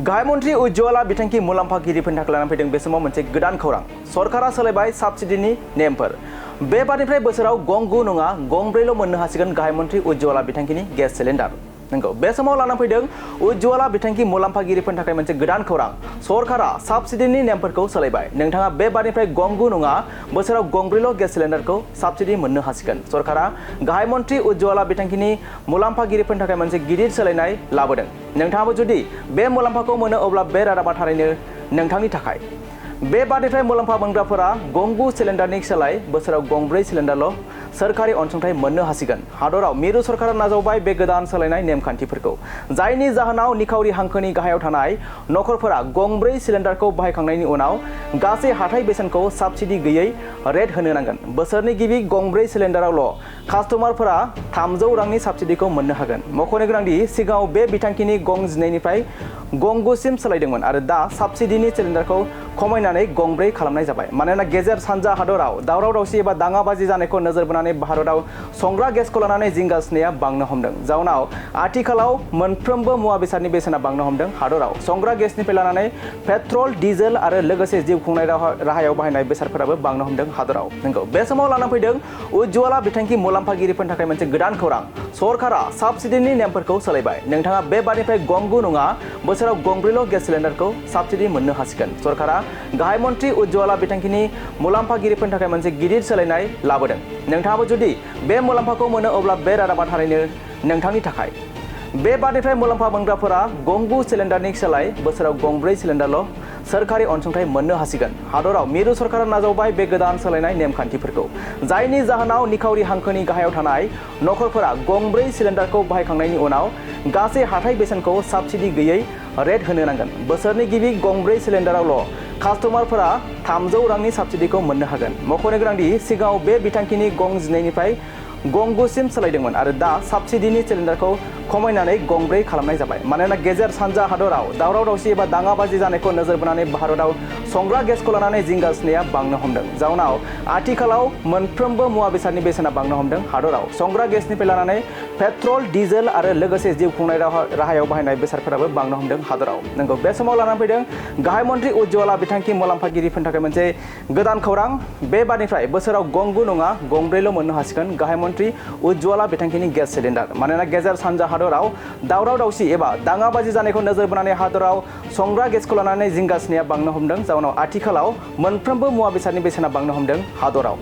गाहाय मंत्री उज्ज्वला बिथांखि मुलाम्फागिरिफोरनि थाखाय लानानै फैदों बे समाव मोनसे गोदान खौरां। सरकारा सोलायबाय साबसिडिनि नेमफोर। बे बारनिफ्राय बोसोराव गं-गु नङा गं-ब्रैल' मोननो हासिगोन गाहाय मंत्री उज्ज्वला बिथांखिनि गेस सिलिन्डार। नंगौ, बे समाव लाना फैदों उज्ज्वला बिथांखि मुलाम्फागिरिफोरनि थाखाय मोनसे गोदान खौरां। सरकारा साबसिडिनि नेमफोरखौ सोलायबाय। नोंथाङा बे बारनिफ्राय गं-गु नङा बोसोराव गं-ब्रैल' गेस सिलिन्डारखौ साबसिडि मोननो हासिगोन। सरकारा गाहाय मंत्री उज्ज्वला बिथांखिनि मुलाम्फागिरिफोरनि थाखाय मोनसे गिदिर सोलायनाय लाबोदों। नोंथाङाबो जुदि बे मुलाम्फाखौ मोनो अब्ला बे रादाबा थारैनो नोंथांनि थाखाय। बे बारनिफ्राय मुलाम्फा मोनग्राफोरा गं-गु सिलिन्डारनि सोलाय बोसोराव गं-ब्रै सिलिन्डारल' सोरखारि अनसुंथाइ मोननो हासिगोन। हादराव मिरु सरकारा नाजावबाय बे गोदान सोलायनाय नेमखान्थिफोरखौ, जायनि जाहोनाव निखावरि हांखोनि गाहायाव थानाय नखरफोरा गं-ब्रै सिलिन्डारखौ बाहायखांनायनि उनाव गासै हाथाइ बेसेनखौ साबसिडि गैयै रेट होनो नांगोन। बोसोरनि गिबि गं-ब्रै सिलिन्डारावल' कास्टमारफोरा 300 रांनि साबसिडिखौ मोननो हागोन। मख'नो गोनांदि सिगाङाव बे बिथांखिनि गं-12निफ्राय गं-गुसिम सोलायदोंमोन आरो दा साबसिडिनि सिलिन्डारखौ खमायनानै गं-ब्रै खालामनाय जाबाय। मानोना गेजेर सानजा हादराव दावराव-दावसि एबा दाङाबाजि जानायखौ नोजोर बोनानै भारताव संग्रा गेसखौ लानानै जिंगासिनाया बांनो हमदों। जाउनाव आथिखालाव मोनफ्रोमबो मुवा बेसादनि बेसेना बांनो हमदों। हादराव संग्रा गेसनिफ्राय लानानै पेट्रल, डिजेल आरो लोगोसे जिउ खुंनाय राहायाव बाहायनाय बेसादफोराबो बांनो हमदों हादराव। नंगौ, बे समाव लाना फैदों उज्ज्वला बिथांखि मुलाम्फागिरिफोरनि थाखाय मोनसे गोदान खौरां। सरकारा साबसिडिनि नेमफोरखौ सोलायबाय। नोंथाङा बे बारनिफ्राय गं-गु नङा बोसोराव गं-ब्रैल' गेस सिलिन्डारखौ साबसिडि मोननो हासिगोन। सरकारा गाहाय मंत्री उज्ज्वला बिथांखिनि मुलाम्फागिरिफोरनि थाखाय मोनसे गिदिर सोलायनाय लाबोदों। नोंथाङाबो जुदि बे मुलाम्फाखौ मोनो अब्ला बे रादाबा थारैनो नोंथांनि थाखाय। बे बारनिफ्राय मुलाम्फा मोनग्राफोरा गं-गु सिलिन्डारनि सोलाय बोसोराव गं-ब्रै सिलिन्डारल' सोरखारि अनसुंथाइ मोननो हासिगोन। हादराव मिरु सरकारा नाजावबाय बे गोदान सोलायनाय नेमखान्थिफोरखौ, जायनि जाहोनाव निखावरि हांखोनि गाहायाव थानाय नखरफोरा गं-ब्रै सिलिन्डारखौ बाहायखांनायनि उनाव गासै हाथाइ बेसेनखौ साबसिडि गैयै रेट होनो नांगोन। बोसोरनि गिबि गं-ब्रै सिलिन्डारावल' कास्टमारफोरा 300 रांनि साबसिडिखौ मोननो हागोन। मख'नो गोनांदि सिगाङाव बे बिथांखिनि गं-12निफ्राय गं-गुसिम सोलायदोंमोन आरो दा साबसिडिनि सिलिन्डारखौ खमायनानै गं-ब्रै खालामनाय जाबाय। मानोना गेजेर सानजा हादराव दावराव-दावसि एबा दाङाबाजि जानायखौ नोजोर बोनानै भारताव संग्रा गेसखौ लानानै जिंगासिनाया बांनो हमदों। जाउनाव आथिखालाव मोनफ्रोमबो मुवा बेसादनि बेसेना बांनो हमदों। हादराव संग्रा गेसनिफ्राय लानानै पेट्रल, डिजेल आरो लोगोसे जिउ खुंनाय राहायाव बाहायनाय बेसादफोराबो बांनो हमदों हादराव। नंगौ, बे समाव लानानै फैदों गाहाय मंत्री उज्ज्वला बिथांखि मुलाम्फागिरिफोरनि थाखाय मोनसे गोदान खौरां। बे बारनिफ्राय बोसोराव गं-गु नङा गं-ब्रैल' मोननो हासिगोन गाहाय मंत्री उज्ज्वला बिथांखिनि गेस सिलिन्डार। मानोना गेजेर सानजा हादराव दावराव-दावसि एबा दाङाबाजि जानायखौ नोजोर बोनानै हादराव संग्रा गेसखौ लानानै जिंगासिनाया बांनो हमदों। जाउनाव आथिखालाव मोनफ्रोमबो मुवा बेसादनि बेसेना बांनो हमदों हादराव।